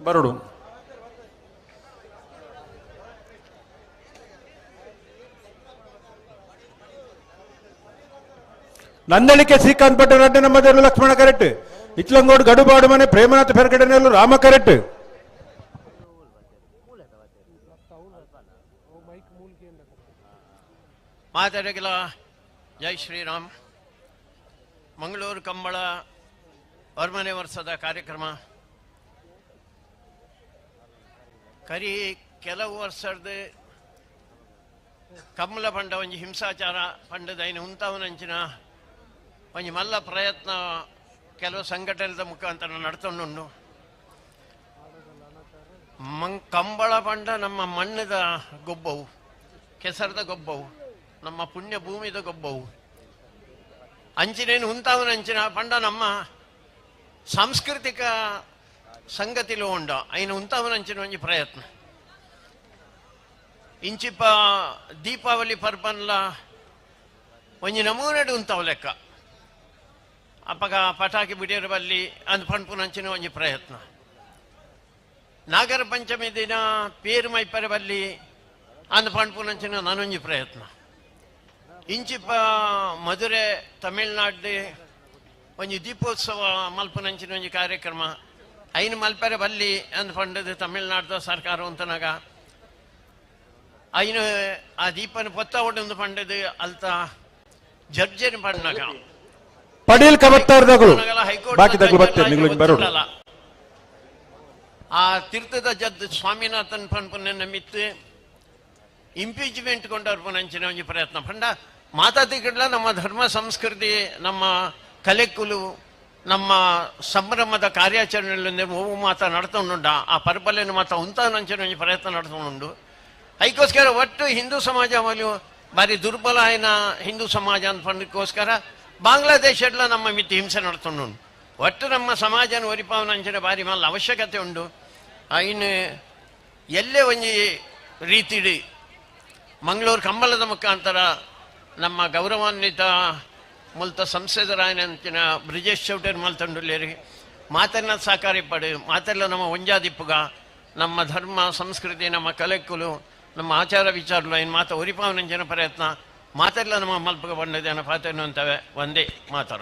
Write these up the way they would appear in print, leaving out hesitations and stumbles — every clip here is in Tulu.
ಬರಡು. ನಂದಳಿಕೆ ಶ್ರೀಕಾಂತ್ ಭಟ್ ರಡ್ಡೆ ನಮ್ಮ ಲಕ್ಷ್ಮಣ ಕರೆಕ್ಟ್. ಇಚ್ಲಂಗೋಡು ಗಡುಬಾಡು ಮನೆ ಪ್ರೇಮನಾಥ ಪೆರಗಡೆನಲ್ಲೂ ರಾಮ ಕರೆಕ್ಟ್. ಮಾತಾಡಗಿಲ್ಲ. ಜೈ ಶ್ರೀರಾಮ್. ಮಂಗಳೂರು ಕಂಬಳ ಅರಮನೆ ವರ್ಷದ ಕಾರ್ಯಕ್ರಮ ಕರಿ ಕೆಲವು ವರ್ಷದ ಕಮಲ ಪಂಡ ಒಂಜಿ ಹಿಂಸಾಚಾರ ಪಂಡದ ಐನ ಉಂತಾವನಂಚಿನ ಒಂಜಿ ಮಲ್ಲ ಪ್ರಯತ್ನ ಕೆಲವು ಸಂಘಟನೆದ ಮುಖಾಂತರ ನಡ್ತೊಂಡುಂಡು. ಕಂಬಳ ಪಂಡ ನಮ್ಮ ಮಣ್ಣದ ಗೊಬ್ಬವು, ಕೆಸರದ ಗೊಬ್ಬವು, ನಮ್ಮ ಪುಣ್ಯ ಭೂಮಿದ ಗೊಬ್ಬವು. ಅಂಚಿನೇನು ಉಂತಾವನ ಅಂಚಿನ ಪಂಡ ನಮ್ಮ ಸಾಂಸ್ಕೃತಿಕ ಸಂಗತಿಲು ಉಂಡ ಐನ ಉಂತಾವನ ಅಂಚಿನ ಒಂಜಿ ಪ್ರಯತ್ನ. ಇಂಚಿಪ ದೀಪಾವಳಿ ಪರ್ಬನ್ಲ ಒಂಜಿ ನಮೂನೆಡು ಉಂತಾವ ಲೆಕ್ಕ ಅಪ್ಪಗ ಪಟಾಕಿ ಬಿಡಿಯರ ಬಲ್ಲಿ ಅಂದ್ ಪನ್ಪುನಂಚಿನ ಒಂಜಿ ಪ್ರಯತ್ನ. ನಾಗರ ಪಂಚಮಿ ದಿನ ಪೇರು ಮೈಪರ ಬಲ್ಲಿ ಅಂದ್ ಪನ್ಪುನಂಚಿನ ನಾನೊಂಜಿ ಪ್ರಯತ್ನ. ಇಂಚಿಪ ಮಧುರೆ ತಮಿಳ್ನಾಡು ಒಂಜಿ ದೀಪೋತ್ಸವ ಮಲ್ಪುನಂಚಿನ ಒಂಜಿ ಕಾರ್ಯಕ್ರಮ ಐನು ಮಲ್ಪೆರೆ ಬಲ್ಲಿ ಅಂದ್ ಪಂಡದು ತಮಿಳ್ನಾಡ್ದ ಸರ್ಕಾರ ಅಂತನಾಗ ಐನು ಆ ದೀಪನ ಪೊತ್ತ ಒಡಂದು ಪಂಡದು ಅಲ್ತ ಜಡ್ಜನ್ ಪಣ್ಣಾಗ ಪಡೀಲ್ ಕಬತ್ತಾರ್ದಗಳು ಹೈಕೋರ್ಟ್ ಬಾಕಿದಗಳು ಬರ್ತಾರೆ ನಿಗಳಿಗೆ ಬರೋಡು. ಆ ತೀರ್ಥದ ಜಡ್ ಸ್ವಾಮಿನಾಥನ್ ಪನ್ಪುನ ನಮಿತ್ತು ಇಂಪೀಚ್ಮೆಂಟ್ ಕೊಂಡರ್ಪುನಂಚಿನ ಒಂಜಿ ಪ್ರಯತ್ನ. ಪಂಡ ಮಾತಾತಿಕಡ್ಲ ನಮ್ಮ ಧರ್ಮ ಸಂಸ್ಕೃತಿ, ನಮ್ಮ ಕಲೆಕುಲು, ನಮ್ಮ ಸಂಭ್ರಮದ ಕಾರ್ಯಾಚರಣೆಯಲ್ಲಿ ಓವು ಮಾತ ನಡ್ತೊಂಡುಂಡ ಆ ಪರ್ಬಲೆಯನ್ನು ಮಾತ ಉಂತಾನಂಚಿನ ಒಂಜಿ ಪ್ರಯತ್ನ ನಡ್ತೊಂಡುಂಡು. ಅದಕ್ಕೋಸ್ಕರ ಒಟ್ಟು ಹಿಂದೂ ಸಮಾಜ ಬಾರಿ ದುರ್ಬಲ ಆಯ್ನ ಹಿಂದೂ ಸಮಾಜ ಅಂತ ಪಂಡಕ್ಕೋಸ್ಕರ ಬಾಂಗ್ಲಾದೇಶ ಎಲ್ಲ ನಮ್ಮ ಮಿತಿ ಹಿಂಸೆ ನಡ್ತೊಂಡುಂಡು. ಒಟ್ಟು ನಮ್ಮ ಸಮಾಜನ ಒರಿಪಾವನಂಚಿನ ಬಾರಿ ಮಲ್ಲ ಅವಶ್ಯಕತೆ ಉಂಡು. ಇನ್ನು ಎಲ್ಲೇ ಒಂಜಿ ರೀತಿಡಿ ಮಂಗಳೂರು ಕಂಬಳದ ಮುಖಾಂತರ ನಮ್ಮ ಗೌರವಾನ್ವಿತ ಮುಲ್ತ ಸಂಸದರಾಯನಂಚಿನ ಬ್ರಿಜೇಶ್ ಚೌಟರ್ ಮಲ್ತಂಡುಲ್ಲೇರಿ ಮಾತೆಲ್ಲ ಸಹಕಾರಿ ಪಡು ಮಾತೆಲ್ಲ ನಮ್ಮ ಒಂಜಾದಿಪ್ಪುಗ ನಮ್ಮ ಧರ್ಮ ಸಂಸ್ಕೃತಿ ನಮ್ಮ ಕಲೆಕ್ಕುಲು ನಮ್ಮ ಆಚಾರ ವಿಚಾರಲು ಏನು ಮಾತ ಒರಿಪಾವನಂಚಿನ ಪ್ರಯತ್ನ ಮಾತೆಲ್ಲ ನಮ್ಮ ಮಲ್ಪಗ ಬಂಡದೇನ ಪಾತೆನು ಅಂತವೆ ಒಂದೇ ಮಾತಾರ.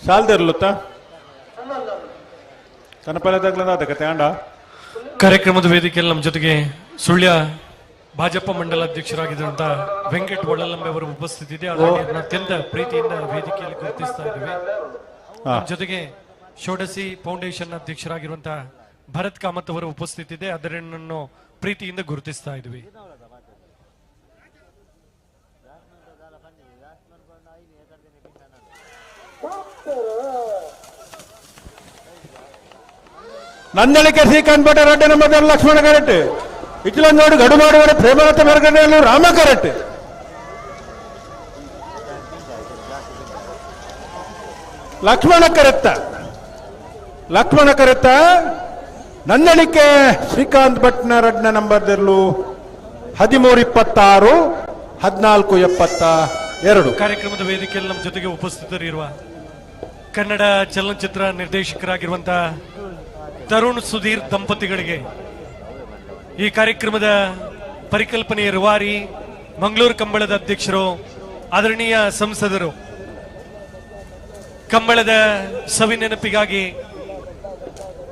ಸಾಲ್ದಿರ್ಲುತ್ತ ಕನಪಲದಾಗ್ಲದ ಅದಕ್ಕೆ ಅಂಡ. ಕಾರ್ಯಕ್ರಮದ ವೇದಿಕೆಯಲ್ಲಿ ನಮ್ಮ ಜೊತೆಗೆ ಸುಳ್ಯ ಭಾಜಪ ಮಂಡಲ ಅಧ್ಯಕ್ಷರಾಗಿದ್ದಂತಹ ವೆಂಕಟ್ ಒಳ್ಳಲಂಬೆ ಅವರು ಉಪಸ್ಥಿತಿ ಇದೆ. ಅದನ್ನು ಅತ್ಯಂತ ಪ್ರೀತಿಯಿಂದ ವೇದಿಕೆಯಲ್ಲಿ ಗುರುತಿಸ್ತಾ ಇದ್ದೀವಿ. ನಮ್ಮ ಜೊತೆಗೆ ಷೋಡಸಿ ಫೌಂಡೇಶನ್ ಅಧ್ಯಕ್ಷರಾಗಿರುವಂತಹ ಭರತ್ ಕಾಮತ್ ಅವರು ಉಪಸ್ಥಿತಿ ಇದೆ. ಅದನ್ನು ಪ್ರೀತಿಯಿಂದ ಗುರುತಿಸ್ತಾ ಇದ್ವಿ. ನಂದಳಿಕೆ ಶ್ರೀಕಾಂತ್ ಭಟ್ ರಡ್ಡೆ ನಮ್ಮ ಲಕ್ಷ್ಮಣ ಕರೆಕ್ಟ್. ಇಚ್ಲಂಗೋಡು ಗಡುಮಾಡುವರೆ ಪ್ರೇಮನಾಥ ಮೆರಗಡೆಯಲ್ಲೂ ರಾಮ ಕರೆಕ್ಟ್. ಲಕ್ಷ್ಮಣ ಕರೆತ್ತ ಲಕ್ಷ್ಮಣ ಕರೆತ್ತ ನಂದಳಿಕೆ ಶ್ರೀಕಾಂತ್ ಭಟ್ನ ರಡ್ನ ನಂಬರ್ದಲ್ಲೂ 13 26 14 72. ಕಾರ್ಯಕ್ರಮದ ವೇದಿಕೆಯಲ್ಲಿ ನಮ್ಮ ಜೊತೆಗೆ ಉಪಸ್ಥಿತರಿರುವ ಕನ್ನಡ ಚಲನಚಿತ್ರ ನಿರ್ದೇಶಕರಾಗಿರುವಂತಹ ತರುಣ್ ಸುಧೀರ್ ದಂಪತಿಗಳಿಗೆ ಈ ಕಾರ್ಯಕ್ರಮದ ಪರಿಕಲ್ಪನೆಯ ರೂವಾರಿ ಮಂಗಳೂರು ಕಂಬಳದ ಅಧ್ಯಕ್ಷರು ಆದರಣೀಯ ಸಂಸದರು ಕಂಬಳದ ಸವಿ ನೆನಪಿಗಾಗಿ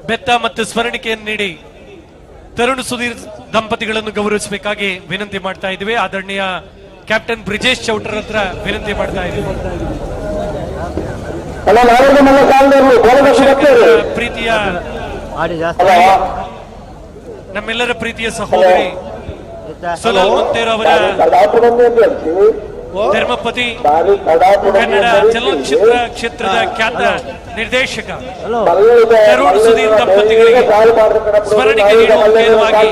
ಬೆತ್ತ ಮತ್ತು ಸ್ಮರಣಿಕೆಯನ್ನು ನೀಡಿ ತರುಣ್ ಸುಧೀರ್ ದಂಪತಿಗಳನ್ನು ಗೌರವಿಸಬೇಕಾಗಿ ವಿನಂತಿ ಮಾಡ್ತಾ ಇದ್ದೀವಿ. ಆದರಣೀಯ ಕ್ಯಾಪ್ಟನ್ ಬ್ರಿಜೇಶ್ ಚೌಟರ್ ಹತ್ರ ವಿನಂತಿ ಮಾಡ್ತಾ ಇದ್ದೀವಿ. ಪ್ರೀತಿಯ ನಮ್ಮೆಲ್ಲರ ಪ್ರೀತಿಯ ಸಹೋದರಿ ಸೊಲಾಲ್ ಮೊಂತೇರೋ ಅವರ ಧರ್ಮಪತಿ ಕನ್ನಡ ಚಲನಚಿತ್ರ ಕ್ಷೇತ್ರದ ಖ್ಯಾತ ನಿರ್ದೇಶಕ ತರುಣ್ ಸುಧೀರ್ ದಂಪತಿಗಳಿಗೆ ಸ್ಮರಣಿಕೆ ನೀಡುವ ಮುಖೇನವಾಗಿ